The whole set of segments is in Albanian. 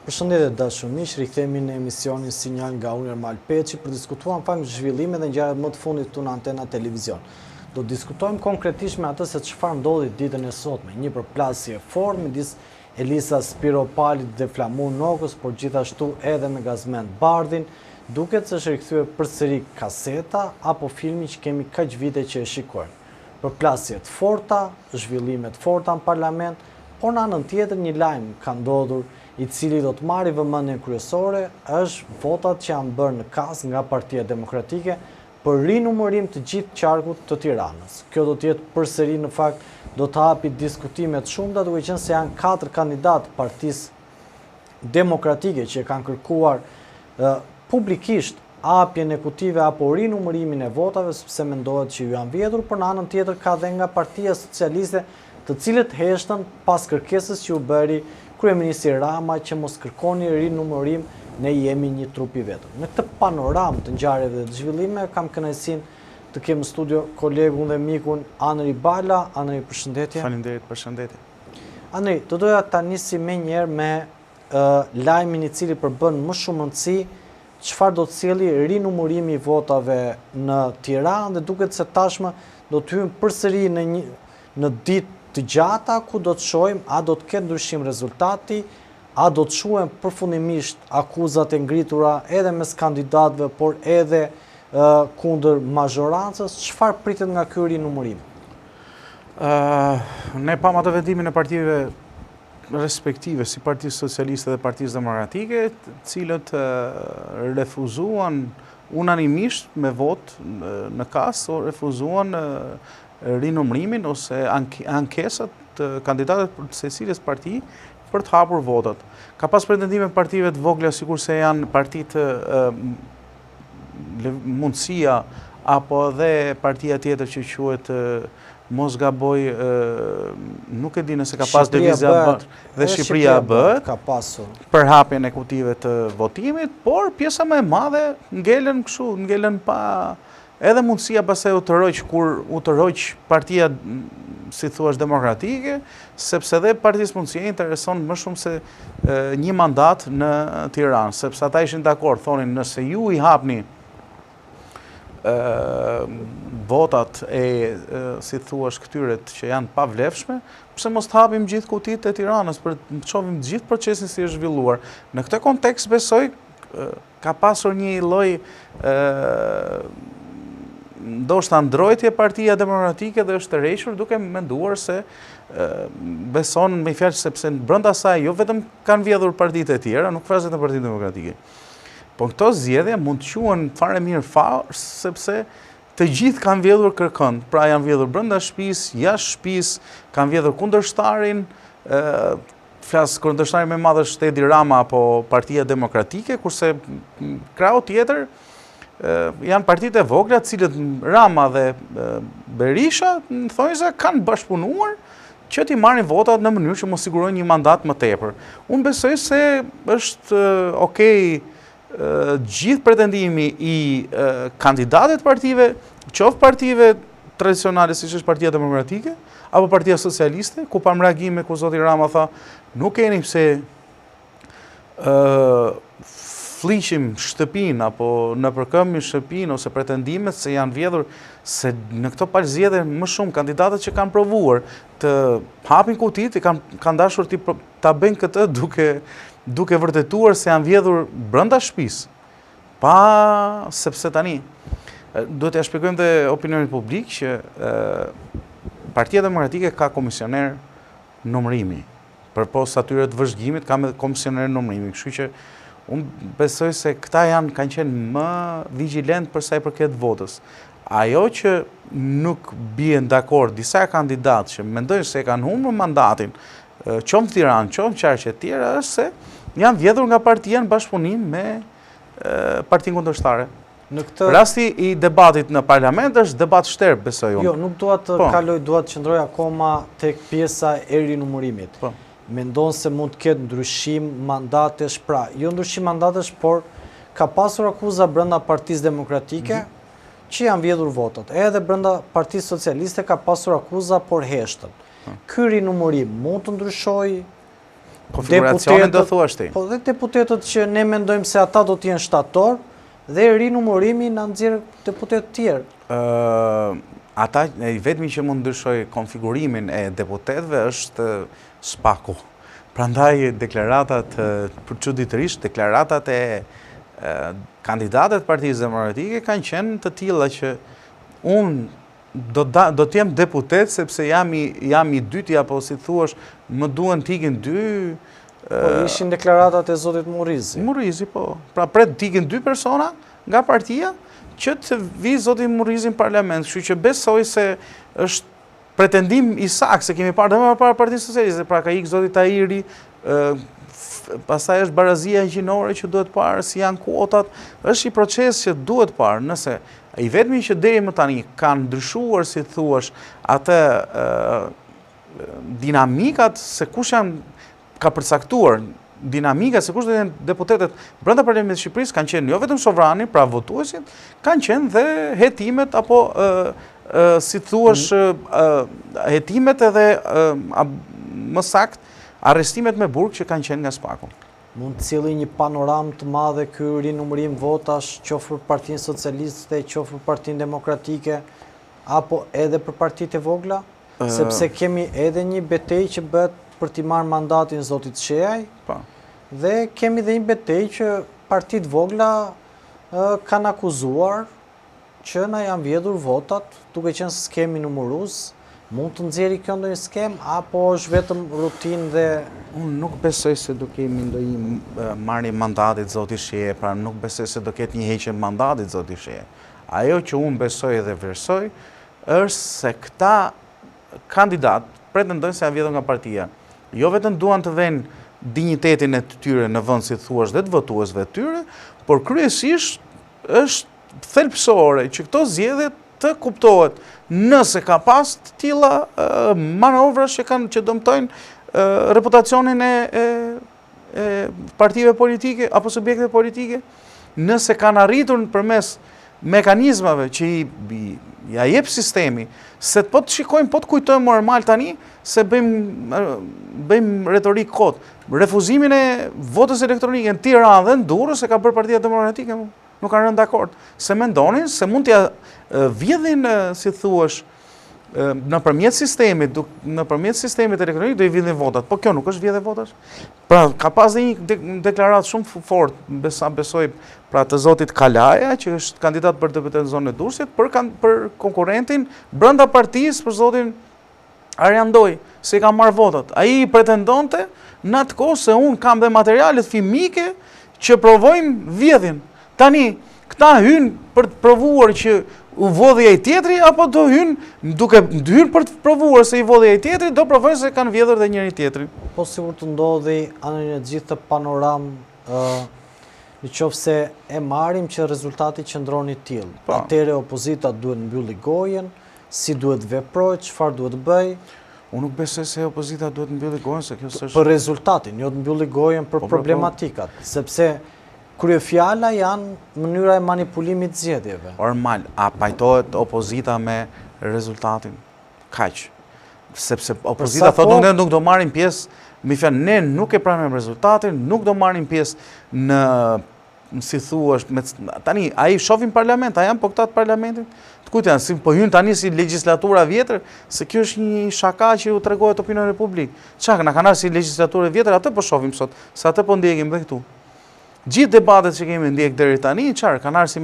Përshëndetje të dashur miq, rikthehemi në emisionin Sinjal nga unë Ermal Peçi për të diskutuar në fakt zhvillimet dhe ngjarjet më të fundit këtu në Antena Televizion. Do të diskutojmë konkretisht me atë se çfarë ndodhi ditën e sotme, një përplasje e fortë midis Elisa Spiropalit dhe Flamur Nokës, por gjithashtu edhe me Gazmend Bardhin, duket se është rikthyer përsëri kaseta apo filmi që kemi kaq vite që e shikojmë. Përplasje të forta, zhvillime të forta në parlament, por në anën tjetër një lajm ka ndodhur i cili do të marri vëmendjen kryesore, është votat që janë bërë në kas nga Partia Demokratike për rinumërim të gjithë qarkut të Tiranës. Kjo do të jetë përsëri në fakt do të hapi diskutime të shumta duke qenë se janë katër kandidatë të Partisë Demokratike që e kanë kërkuar publikisht hapjen e kutive apo rinumërimin e votave sepse mendohet që ju janë vjedhur, por në anën tjetër ka dhe nga Partia Socialiste të cilët heshtën pas kërkesës që u bëri kryeministri Rama që mos kërkoni rinumërim, ne jemi një trup i vetëm. Në këtë panoramë të ngjarjeve dhe të zhvillimeve kam kënaqësinë të kem në studio kolegun dhe mikun Anri Bala. Anri, përshëndetje. Faleminderit, përshëndetje. Anri, do doja ta nisim menjëherë me lajmin i cili përbën më shumë rëndësi çfarë do të sjelli rinumërimi i votave në Tiranë dhe duket se tashmë do të hyjmë përsëri në një në ditë të gjata ku do të shohim a do të ketë ndryshim rezultati, a do të shuhen përfundimisht akuzat e ngritura edhe mes kandidatëve, por edhe kundër mazhorancës, çfarë pritet nga ky rinumërim? Ne pamë atë vendimin e partive respektive si Partisë Socialiste dhe Partisë Demokratike, të cilët refuzuan unanimisht me votë në kas, refuzuan rinumërimin ose ankesat të kandidatët për secilës parti për të hapur votat. Ka pas pretendime partive të vogla sikurse janë partitë Mundësia apo edhe partia tjetër që quhet mos gaboj nuk e di nëse ka pas lëvizja dhe Shqipëria bëhet ka pasur për hapjen e kutive të votimit, por pjesa më e madhe ngelën kështu, ngelën pa Edhe mundësia pastaj u tërhoq kur u tërhoq partia si thua demokratike, sepse edhe partisë mundësia i intereson më shumë se një mandat në Tiranë, sepse ata ishin dakord, thonin nëse ju i hapni votat e si thua këtyre që janë pavlefshme, pse mos të hapim gjithë kutitë e Tiranës për të shohim gjithë procesin si është zhvilluar. Në këtë kontekst besoj Ka pasur një lloj ndoshta ndrojtje Partia Demokratike dhe është tërhequr duke menduar se beson me fjalë sepse brenda saj jo vetëm kanë vjedhur partitë e tjera, nuk flas vetëm Partinë Demokratike. Po këto zgjedhje mund të quhen fare mirë farsë sepse të gjithë kanë vjedhur kërkënd, pra janë vjedhur brenda shtëpisë, jashtë shtëpisë, kanë vjedhur kundërshtarin, Flas kundërshtari më i madh është Edi Rama apo Partia Demokratike, kurse krahu tjetër janë partitë e vogla, të cilët Rama dhe Berisha në thonjëza kanë bashkëpunuar që t'i marrin votat në mënyrë që mos sigurojnë një mandat më tepër. Unë besoj se është okej gjithë pretendimi i kandidatëve të partive, qoftë partive tradicionale siç është Partia Demokratike, apo Partia Socialiste, ku pamë reagime ku zoti Rama tha, nuk keni pse flliqim shtëpinë apo nëpërkëmbim shtëpinë ose pretendimet se janë vjedhur se në këto palë zgjedhje më shumë kandidatët që kanë provuar të hapin kutitë kanë kanë dashur t'i ta bëjnë këtë duke duke vërtetuar se janë vjedhur brenda shtëpisë. Pa sepse tani duhet t'ia shpjegojmë dhe opinionit publik që Partia Demokratike ka komisioner numërimi. Përpos atyre të vëzhgimit, ka edhe komisioner numërimi. Kështu që unë besoj se këta janë kanë qenë më vigjilent për sa i përket votës. Ajo që nuk bien dakord disa kandidatë që mendojnë se e kanë humbur mandatin, qoftë në Tiranë, qoftë në qarqe të tjera, është se janë vjedhur nga partia në bashkëpunim me partinë kundërshtare. Në këtë Rasti i debatit në parlament është debat shterp, besoj unë. Jo, nuk dua të po. kaloj, dua të qëndroj akoma tek pjesa e rinumërimit. Po. Mendon se mund të ketë ndryshim mandatesh, pra, jo ndryshim mandatesh, por ka pasur akuza brenda Partisë Demokratike mm -hmm. që janë vjedhur votat. Edhe brenda Partisë Socialiste ka pasur akuza, por heshtën. Po. Ky rinumërim mund të ndryshojë? Konfiguracionin do thuash ti. Po dhe deputetët që ne mendojmë se ata do të jenë shtator dhe rinumërimi na nxjerr deputetë të tjerë. Ë ata i vetmi që mund ndryshojë konfigurimin e deputetëve është SPAK-u. Prandaj deklaratat për çuditërisht deklaratat e kandidatëve të Partisë Demokratike kanë qenë të tilla që unë do da, do të jem deputet sepse jam i jam i dyti apo si thuash, më duhen të ikin dy Po ishin deklaratat e zotit Murrizi. Murrizi po. Pra pret të ikin dy persona nga partia që të vijë zoti Murrizi në parlament, kështu që besoj se është pretendim i saktë se kemi parë dhe më parë Partinë Socialiste, pra ka ikë zoti Tahiri, pastaj është barazia gjinore që duhet parë, si janë kuotat, është një proces që duhet parë, nëse i vetmi që deri më tani ka ndryshuar, si thuash, atë dinamikat se kush janë ka përcaktuar dinamika se kush do të jenë deputetët brenda Parlamentit të Shqipërisë kanë qenë jo vetëm sovrani, pra votuesit, kanë qenë dhe hetimet apo ë ë si thuash ë hetimet edhe ë më saktë arrestimet me burg që kanë qenë nga SPAK-u. Mund të sjellë një panoramë të madhe ky rinumërim votash, qoftë për Partinë Socialiste, qoftë për Partinë Demokratike, apo edhe për partitë e vogla? Sepse kemi edhe një betejë që bëhet për t'i marrë mandatin zotit Shehaj, po. dhe kemi dhe një betejë që partitë vogla kanë akuzuar që na janë vjedhur votat, duke qenë se s'kemi numërues, mund të nxjerrë kjo ndonjë skemë, apo është vetëm rutinë dhe... Unë nuk besoj se do kemi ndonjë marrje mandatit zoti Shehaj, pra nuk besoj se do ketë një heqje mandatit zoti Shehaj. Ajo që unë besoj dhe vlerësoj, është se këta kandidatë pretendojnë se janë vjedhur nga partia. Jo vetëm duan të venë dinjitetin e tyre në vend, si thuash, dhe të votuesve të tyre, por kryesisht është thelbësore që këto zgjedhje të kuptohet nëse ka pas të tilla manovrash që kanë që dëmtojnë reputacionin e, e e partive politike apo subjekteve politike, nëse kanë arritur përmes mekanizmave që i, i ja jep sistemi, se po të shikojmë, po të kujtojmë normal tani, se bëjmë, bëjmë retorikë kot. Refuzimin e votës elektronike në Tiranë dhe në Durrës e ka bërë Partia Demokratike, nuk kanë rënë dakord. Se mendonin se mund t'ia vjedhin, si thuash, nëpërmjet sistemit, nëpërmjet sistemit elektronik do i vidhnin votat. Po kjo nuk është vjedhje votash. Pra ka pas dhe një deklaratë shumë fort, besa besoj, pra të zotit Kalaja, që është kandidat për deputet në zonën e Durrësit, për për konkurrentin brenda partisë për zotin Arjan Ndoj, se i ka marrë votat. Ai pretendonte në atë kohë se unë kam dhe materialet filmike që provojnë vjedhjen. Tani, këta hynë për të provuar që u vodhi ai tjetri, apo do hynë duke hyrë për të provuar se i vodhi ai tjetri, do provojnë se kanë vjedhur dhe njëri tjetrin. Po sikur të ndodhi anë në gjithë këtë panoramë, në qoftë se e marrim që rezultati qëndron i tillë, po. atëherë opozita duhet mbylli gojën, si duhet veprojë, çfarë duhet bëjë? Unë nuk besoj se opozita duhet mbylli gojën, se kjo s'është... Për rezultatin, jo të mbylli gojën për po, po, po. problematikat, sepse kryefjala janë mënyra e manipulimit zgjedhjeve. Normal, a pajtohet opozita me rezultatin? Kaq. Sepse opozita thotë ne nuk do marrim pjesë, me fjalë, ne nuk e pranojmë rezultatin, nuk do marrim pjesë në si thua, me, tani, a i shofim parlament, a janë po këta të parlamentit? Të kujt janë, si po hynë tani si legjislatura vjetër, se kjo është një shaka që u tregohet opinionit publik. Ça, na kanë si legjislatura vjetër, atë po shofim sot, se atë po ndjekim dhe këtu. Gjithë debatet që kemi ndjek deri tani, çfarë, kanë ardhur si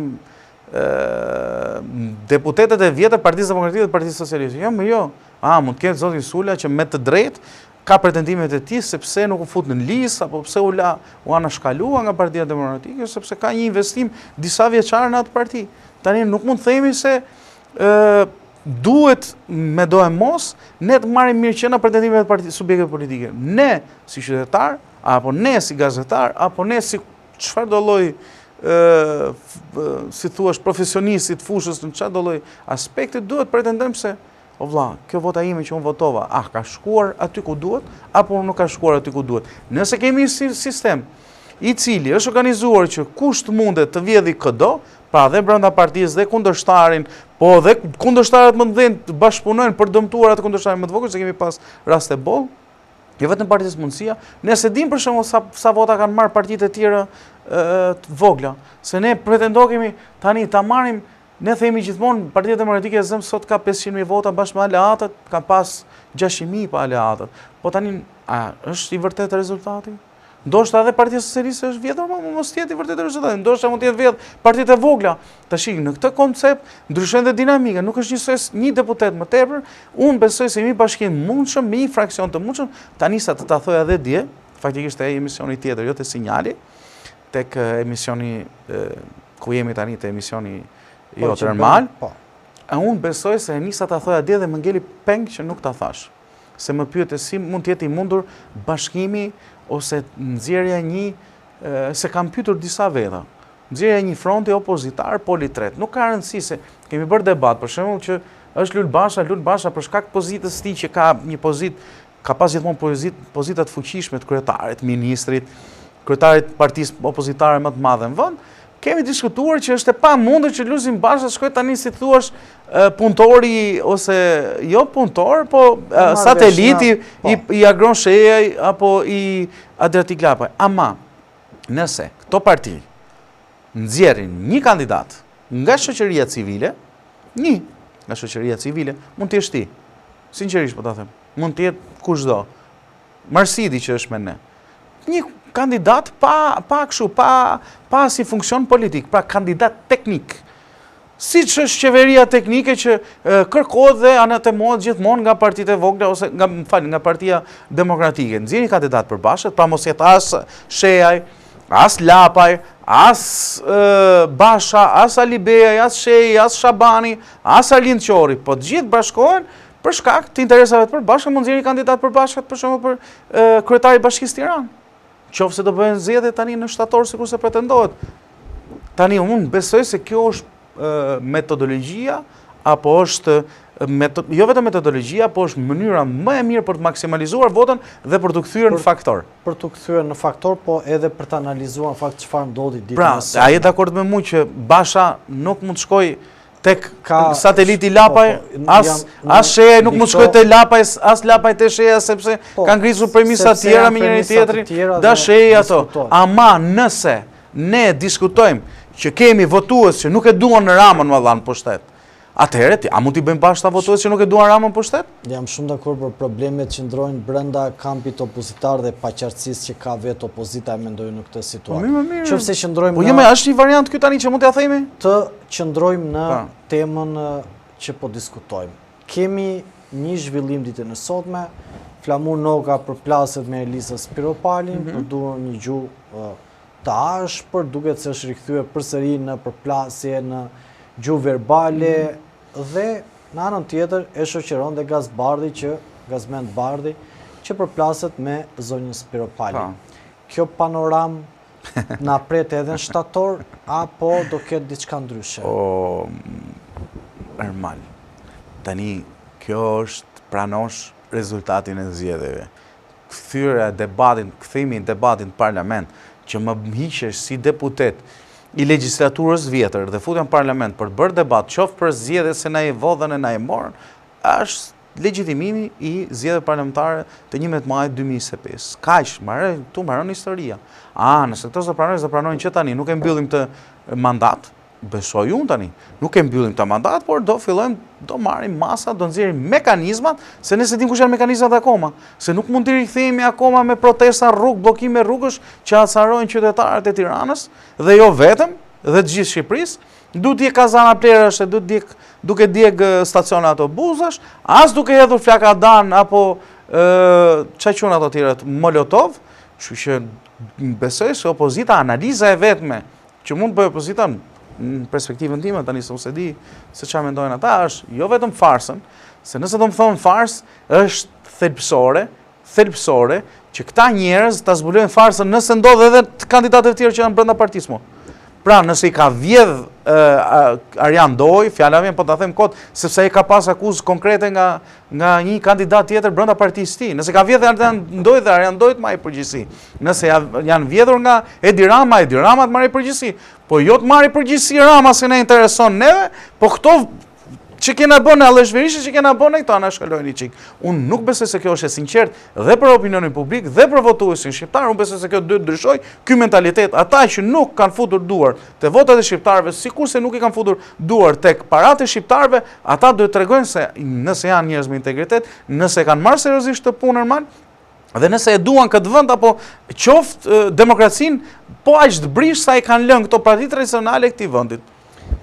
deputetët e vjetër Partisë Demokratike dhe Partisë Socialiste. Jo, më jo. A, mund të ketë zotin Sula që me të drejtë ka pretendimet e tij se pse nuk u fut në listë apo pse u la u anashkalua nga Partia Demokratike, sepse ka një investim disa vjeçar në atë parti. Tani nuk mund të themi se ë duhet me doemos ne të marrim mirëqena pretendimet e parti subjekteve politike. Ne si qytetar apo ne si gazetar apo ne si çfarëdo lloj ë si thua profesionisti të fushës në çfarëdo lloj aspekti duhet pretendojmë se O vlla, kjo vota ime që unë votova, a ka shkuar aty ku duhet, apo nuk ka shkuar aty ku duhet? Nëse kemi një sistem i cili është organizuar që kush të mundet të vjedhi këdo, pra dhe brenda partisë dhe kundërshtarin, po dhe kundërshtarët më të mëdhenj të bashkëpunojnë për dëmtuar atë kundërshtarin më të vogël, se kemi pas raste boll. Jo vetëm partisë Mundësia, ne s'e dimë për shembull sa sa vota kanë marrë partitë e tjera të vogla, se ne pretendokemi tani ta marrim, ne themi gjithmonë Partia Demokratike e zëmë sot ka 500.000 vota bashkë me aleatët, ka pas 600.000 pa aleatët. Po tani a është i vërtetë rezultati? Ndoshta edhe Partia Socialiste është vjedhur, po mos të jetë i vërtetë rezultati. Ndoshta mund të jetë vjedh partitë e vogla. Tashi në këtë koncept ndryshojnë dhe dinamika, nuk është njësoj një deputet më tepër. Unë besoj se një bashkim mundshëm, me një fraksion të mundshëm, tani sa të ta thoja edhe dje, faktikisht te emisioni tjetër, jo te Sinjali, tek emisioni ku jemi tani te emisioni po, jo normal. Po. E unë besoj se e nisa ta thoja dje dhe më ngeli peng që nuk ta thashë. Se më pyete si mund të jetë i mundur bashkimi ose nxjerrja një, se kam pyetur disa veta, nxjerrja një fronti opozitar pol i tretë. Nuk ka rëndësi se kemi bërë debat, për shembull që është Lul Basha, Lul Basha për shkak të pozitës së tij që ka një pozitë, ka pas gjithmonë pozitë, pozita të fuqishme të kryetarit, ministrit, kryetarit të partisë opozitare më të madhe në vend, kemi diskutuar që është e pamundur që Lulzim Basha të shkojë tani si thuash punëtori ose jo punëtor, po sateliti po. i, i Agron Shehaj apo i Adriatik Lapaj. Ama, nëse këto parti nxjerrin një kandidat nga shoqëria civile, një nga shoqëria civile, mund të jesh ti. Sinqerisht po ta them, mund të jetë kushdo. Marsidi që është me ne. Një kandidat pa pa kështu, pa pa asnjë funksion politik, pra kandidat teknik. Siç është qeveria teknike që kërkohet dhe anatemohet gjithmonë nga partitë e vogla ose nga, më fal, nga Partia Demokratike. Nxjerr një kandidat përbashkët, pra mos jetë as Shehaj, as Lapaj, as Basha, as Alibeaj, as Shehi, as Shabani, as Arlind Qori, po të gjithë bashkohen Për shkak të interesave të përbashkëta mund nxjerrin kandidat përbashkët për shembull për kryetarin e Bashkisë Tiranë. Qoftë se do bëhen zgjedhje tani në shtator sikurse pretendohet. Tani unë besoj se kjo është metodologjia apo është jo vetëm metodologjia, po është mënyra më e mirë për të maksimalizuar votën dhe për t'u kthyer në faktor. Për t'u kthyer në faktor, po edhe për të analizuar në fakt çfarë ndodhi ditën pra, e sotme. Pra, a je dakord me mua që Basha nuk mund të shkojë tek sateliti po, Lapaj, po, as as Shehaj nuk mund të shkojë te Lapaj, as Lapaj te Shehaj sepse po, kanë grisur premisa të tjera me njëri tjetrin, da Shehaj ato. Ama nëse ne diskutojmë që kemi votues që nuk e duan Ramën më në pushtet. Atëherë ti, a mund t'i bëjmë bashkë ata votues që nuk e duan Ramën në pushtet? Jam shumë dakord, por problemet qëndrojnë brenda kampit opozitar dhe paqartësisë që ka vetë opozita e mendoj në këtë situatë. Po mirë, mirë. Qoftë se qëndrojmë po, në... Po është një variant ky tani që mund t'ia themi? Të qëndrojmë në temën që po diskutojmë. Kemi një zhvillim ditën e sotme, Flamur Noka përplaset me Elisa Spiropalin, mm -hmm. përdor një gjuhë të ashpër, duket se është rikthyer përsëri në përplasje, në gjuhë verbale mm -hmm. dhe në anën tjetër e shoqëron dhe Gaz Bardhi që Gazmend Bardhi që përplaset me zonjën Spiropali. Kjo panoramë Na pret edhe në shtator, apo do ketë diçka ndryshe? O, Ermal, tani kjo është të pranosh rezultatin e zgjedhjeve. Kthyerja e debatit, kthimi i debatit në parlament, që më hiqesh si deputet i legjislaturës vjetër dhe futja në parlament për të bërë debat, qoftë për zgjedhjet se na i vodhën e na i morën, është Legjitimimi i zgjedhjeve parlamentare të 11 majit 2025. Kaq, mbaroi, këtu mbaron historia. A, nëse këto s'do pranojnë, s'do pranojnë që tani, nuk e mbyllim këtë mandat, besoj unë tani, nuk e mbyllim këtë mandat, por do fillojmë, do marrim masa, do nxjerrim mekanizmat, se ne s'e dimë kush janë mekanizmat akoma, se nuk mund të rikthehemi akoma me protesta rrugë, bllokime rrugësh që acarojnë qytetarët e Tiranës dhe jo vetëm, dhe të gjithë Shqipërisë, Duke djeg kazana plehrash e duke djeg, duke djeg stacione autobuzash, as duke hedhur flakadan apo ça quhen ato tjerat, molotov, kështu që besoj se opozita, analiza e vetme që mund të bëjë opozita në perspektivën time, tani se unë s'e di se ça mendojnë ata, është jo vetëm farsën, se nëse do më thonë farsë, është thelbësore, thelbësore që këta njerëz ta zbulojnë farsën nëse ndodh edhe të kandidatëve të tjerë që janë brenda partisë mo. Pra, nëse i ka vjedh Arjan Ndoj, fjala vjen po ta them kot, sepse ai ka pas akuzë konkrete nga nga një kandidat tjetër brenda partisë tij. Nëse ka vjedh Arjan Ndoj dhe Arjan Ndoj të marrë përgjegjësi. Nëse janë vjedhur nga Edi Rama, Edi Rama të marrë përgjegjësi. Po jo të marrë përgjegjësi Rama se na intereson neve, po këto. Që kena bërë ne allishverishe që kena bërë ne këto anashkalojnë një çikë. Unë nuk besoj se kjo është e sinqertë dhe për opinionin publik dhe për votuesin shqiptar, unë besoj se kjo duhet ndryshojë ky mentalitet, ata që nuk kanë futur duar te votat e shqiptarëve, sikurse nuk i kanë futur duar tek paratë e shqiptarëve, ata duhet tregojnë se nëse janë njerëz me integritet, nëse e kanë marrë seriozisht këtë punë normal, dhe nëse e duan këtë vend apo qoftë demokracinë, po aq të brishtë sa i kanë lënë këto parti tradicionale këtij vendit.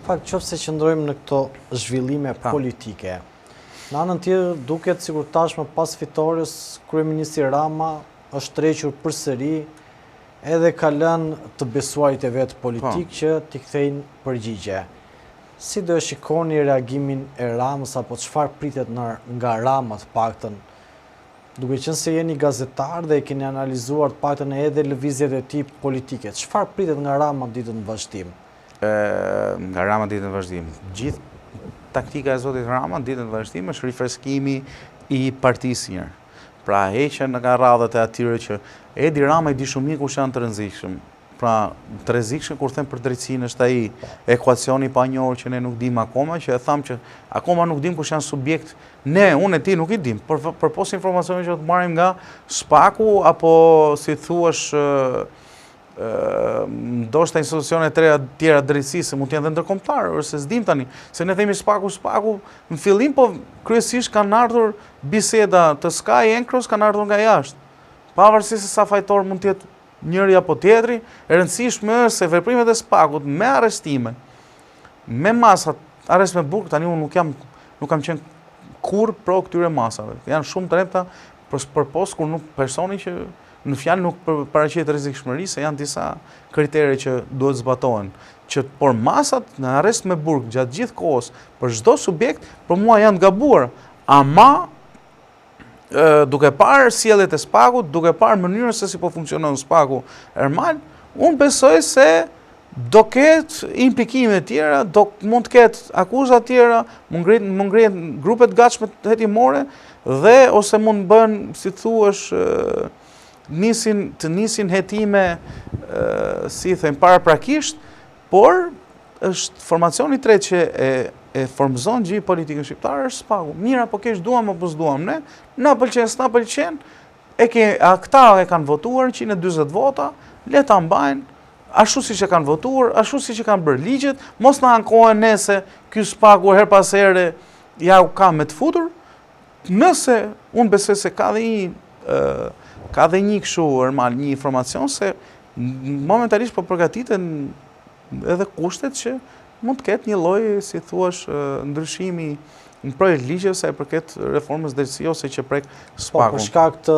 Fakt, qoftë se qëndrojmë në këto zhvillime politike, në anën tjetër duket sikur tashmë pas fitores kryeministri Rama është tërhequr përsëri edhe ka lënë të besuarit e vet politikë që t'i kthejnë përgjigje. Si do e shikoni reagimin e Ramës apo çfarë pritet nga Rama të paktën Duke qenë se jeni gazetar dhe e keni analizuar të paktën edhe lëvizjet e tij politike, çfarë pritet nga Rama ditët në vazhdim? Nga Rama ditët në vazhdim. Gjithë taktika e zotit Rama ditët në vazhdim është rifreskimi i partisë njëherë. Pra heqja nga radhët e atyre që Edi Rama i di shumë mirë kush janë të rrezikshëm. Pra, të rrezikshëm kur them për drejtësinë është ai ekuacioni i panjohur që ne nuk dimë akoma, që e thamë që akoma nuk dimë kush janë subjekt. Ne, unë e ti nuk i dimë, por përpos informacionit që do të marrim nga SPAK-u apo si thuash ndoshta institucione të tjera drejtësisë, mund të jenë dhe ndërkombëtare, ose s'dim tani, se ne themi SPAK-u, SPAK-u, në fillim po kryesisht kanë ardhur biseda të Sky Encro-s kanë ardhur nga jashtë. Pavarësisht se sa fajtor mund të jetë njëri apo tjetri, e rëndësishme është se veprimet e SPAK-ut me arrestime, me masat, arrest me burg, tani unë nuk jam, nuk kam qenë kurrë pro këtyre masave. Janë shumë të rrepta për përpos kur nuk personi që në fjalë nuk paraqet rrezikshmëri se janë disa kritere që duhet zbatohen, që por masat në arrest me burg gjatë gjithë kohës për çdo subjekt për mua janë të gabuara. Ama duke parë sjelljet e SPAK-ut, duke parë mënyrën se si po funksionon SPAK-u Ermal, unë besoj se do ketë implikime tjera, do mund të ketë akuza tjera, mund ngrit, mund ngrihen grupe të gatshme hetimore dhe ose mund bëhen, si thuash, nisin të nisin hetime si i them paraprakisht, por është formacioni i tretë që e e formëzon gjithë politikën shqiptare është SPAK-u. Mirë apo keq duam apo s'duam ne, na pëlqen s'na pëlqen, e ke a këta e kanë votuar 140 vota, le ta mbajnë ashtu siç e kanë votuar, ashtu siç e kanë bërë ligjet, mos na ankohen ne se ky SPAK-u herë pas here ja u ka me të futur, nëse unë besoj se ka dhe një ka dhe një kështu normal, një informacion se momentalisht po përgatiten edhe kushtet që mund të ketë një lloj, si thuash, ndryshimi në projektligje sa i përket reformës drejtësi ose që prek po, SPAK-un. Po, për shkak të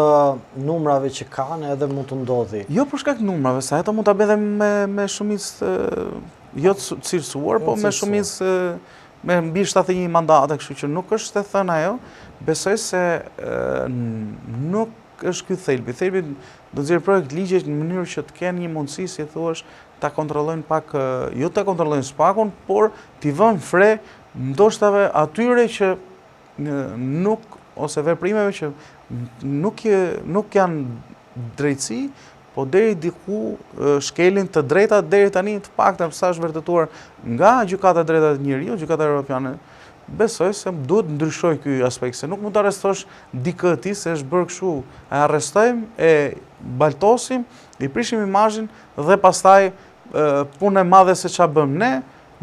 numrave që kanë edhe mund të ndodhi. Jo për shkak të numrave, se ato mund ta bëjë edhe me me shumicë jo të cilësuar, jo po me shumicë me mbi 71 mandate, kështu që nuk është e thënë ajo. Besoj se nuk është ky thelbi. Thelbi do të nxjerrë projektligje në mënyrë që të kenë një mundësi, si thuash, ta kontrollojnë pak, jo ta kontrollojnë SPAK-un, por t'i vënë fre ndoshta atyre që nuk ose veprimeve që nuk nuk janë drejtësi, po deri diku shkelin të drejtat deri tani të paktën sa është vërtetuar nga Gjykata e Drejtave të Njeriut, Gjykata Europiane, besoj se duhet ndryshojë ky aspekt, se nuk mund të arrestosh dikë ti se është bërë kështu, e arrestojmë, e baltosim, i prishim imazhin dhe pastaj punë e madhe se ça bëmë ne,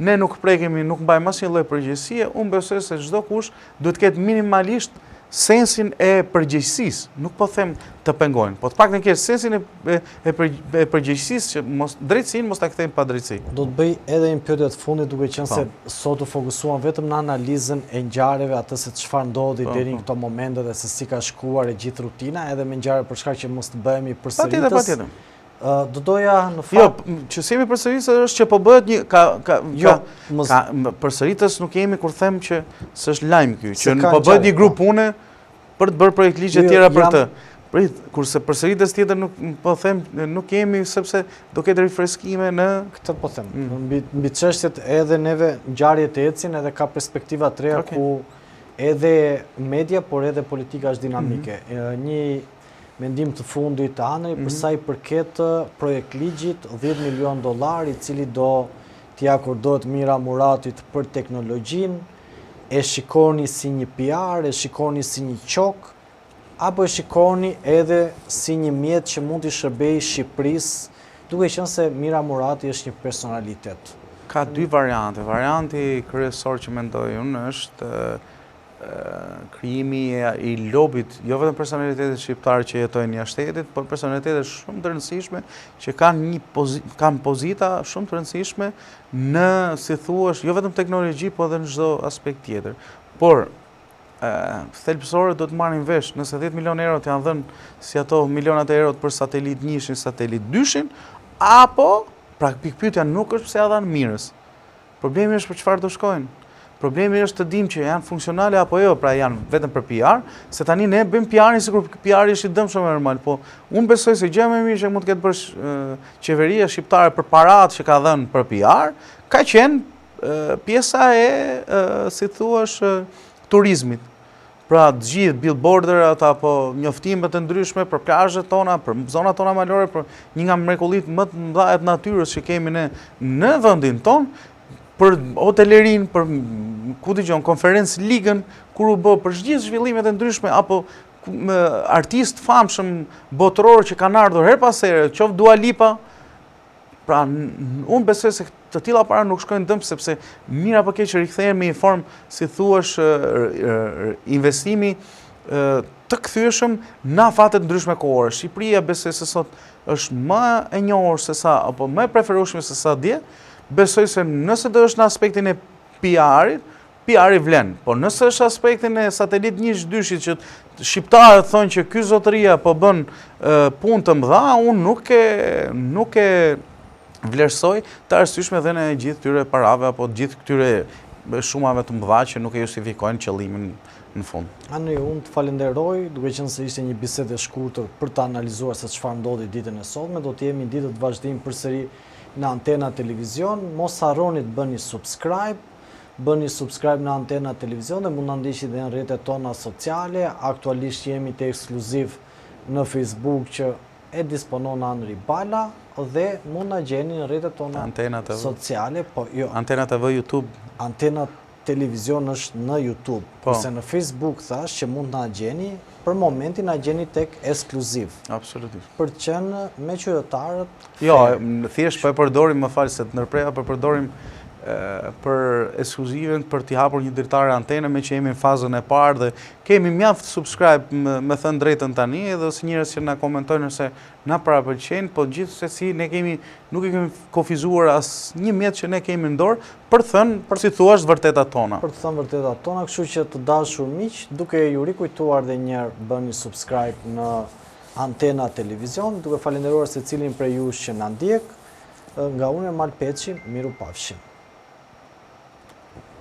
ne nuk prekemi, nuk mbajmë asnjë lloj përgjegjësie, unë besoj se çdokush duhet të ketë minimalisht sensin e përgjegjësisë, nuk po them të pengojnë, po të paktën ketë sensin e, e, e, e përgjegjësisë që mos drejtësinë mos ta kthejmë padrejtësi. Do të bëj edhe një pyetje të fundit duke qenë se po. sot u fokusuam vetëm në analizën e ngjarjeve, atë se çfarë ndodhi po, deri në po. këto momente dhe se si ka shkuar e gjithë rutina, edhe me ngjarje për shkak që mos të bëhemi përsëritës. Patjetër, patjetër. Do doja në fakt... Jo, që s'jemi përsëritës është që po bëhet një... Ka, ka, jo, ka, ka, përsëritës nuk jemi kur them që s'është lajm ky, që po bëhet një grup po. pune për të bërë projektligje jo, tjera për të. Prit, kurse përsëritës tjetër nuk po them nuk jemi sepse do ketë rifreskime në këtë po them. Mm. Mbi mbi çështjet edhe neve ngjarjet ecin edhe ka perspektiva të reja okay. ku edhe media por edhe politika është dinamike. Mm -hmm. Një Mendim të fundit Andri, për mhm. sa i përket projektligjit 10 milion dollar, i cili do t'i akordohet Mira Muratit për teknologjinë. E shikoni si një PR, e shikoni si një qokë, apo e shikoni edhe si një mjet që mund t'i shërbejë Shqipërisë, duke qenë se Mira Murati është një personalitet? Ka dy variante. Varianti kryesor që mendoj unë është krijimi i lobit, jo vetëm personalitetet shqiptare që jetojnë jashtë shtetit, por personalitete shumë të rëndësishme që kanë një kanë pozita shumë të rëndësishme në, si thuash, jo vetëm teknologji, por edhe në çdo aspekt tjetër. Por thelbësore do të marrin vesh, nëse 10 milion eurot janë dhënë si ato milionat e eurot për satelit njëshin, satelit dyshin, apo, pra pikëpyetja nuk është pse ia dhanë Mirës. Problemi është për çfarë do shkojnë. Problemi është të dimë që janë funksionale apo jo, pra janë vetëm për PR, se tani ne bëjmë PR-in sikur PR-i është i dëmshëm normal, po unë besoj se gjëja më e mirë që mund të ketë bërë qeveria shqiptare për paratë që ka dhënë për PR, ka qenë pjesa e, si thuash, turizmit. Pra të gjithë billboarderat apo njoftimet e ndryshme për plazhet tona, për zonat tona malore, për një nga mrekullitë më të mëdha të natyrës që kemi ne në vendin tonë, për hotelerinë, për ku di unë, konferencë ligën, kur u bë për gjithë zhvillimet e ndryshme apo artistë të famshëm botërorë që kanë ardhur herë pas here, qoftë Dua Lipa, Pra, unë besoj se të tilla para nuk shkojnë dëm, sepse mirë apo keq rikthehen me një formë, si thuash, investimi të kthyeshëm në afate të ndryshme kohore. Shqipëria besoj se sot është më e njohur se sa, apo më e preferueshme se sa dje, besoj se nëse do është në aspektin e PR-it, PR-i vlen, por nëse është aspektin e satelit njësh dyshit që shqiptarët thonë që ky zotëria po bën punë të mëdha, unë nuk e nuk e vlerësoj të arsyeshme dhënien e gjithë këtyre parave apo gjithë këtyre shumave të mëdha që nuk e justifikojnë qëllimin në fund. Anri, unë të falenderoj, duke qenë se ishte një bisedë e shkurtër për të analizuar se çfarë ndodhi ditën e sotme, do të jemi ditët në vazhdim përsëri në Antena Televizion. Mos harroni të bëni subscribe, Bëni subscribe në Antena Televizion dhe mund na ndiqni dhe në rrjetet tona sociale. Aktualisht jemi te Ekskluziv në Facebook që e disponon Anri Bala dhe mund na gjeni në rrjetet tona Antena TV. sociale, po jo. Antena TV YouTube. Antena Televizion është në YouTube, po. kurse në Facebook thashë që mund na gjeni, për momentin na gjeni tek Ekskluziv. Absolutisht. Për të qenë me qytetarët Jo, thjesht po e përdorim, më fal se të ndërpreva, po e përdorim për Ekskluziven, për t'i hapur një dritare antene, meqë jemi në fazën e parë dhe kemi mjaft subscribe, me thënë drejtën tani, edhe ose njerëz që na komentojnë ose na parapëlqejnë, po gjithsesi ne kemi, nuk e kemi kufizuar asnjë mjet që ne kemi në dorë, për të thënë, për si thua, të vërtetat tona. Për të thënë vërtetat tona, kështu që të dashur miq, duke ju rikujtuar dhe njëherë bëni subscribe në Antena Televizion, duke falenderuar secilin prej jush që na ndjek, nga unë Ermal Peçi, mirupafshim.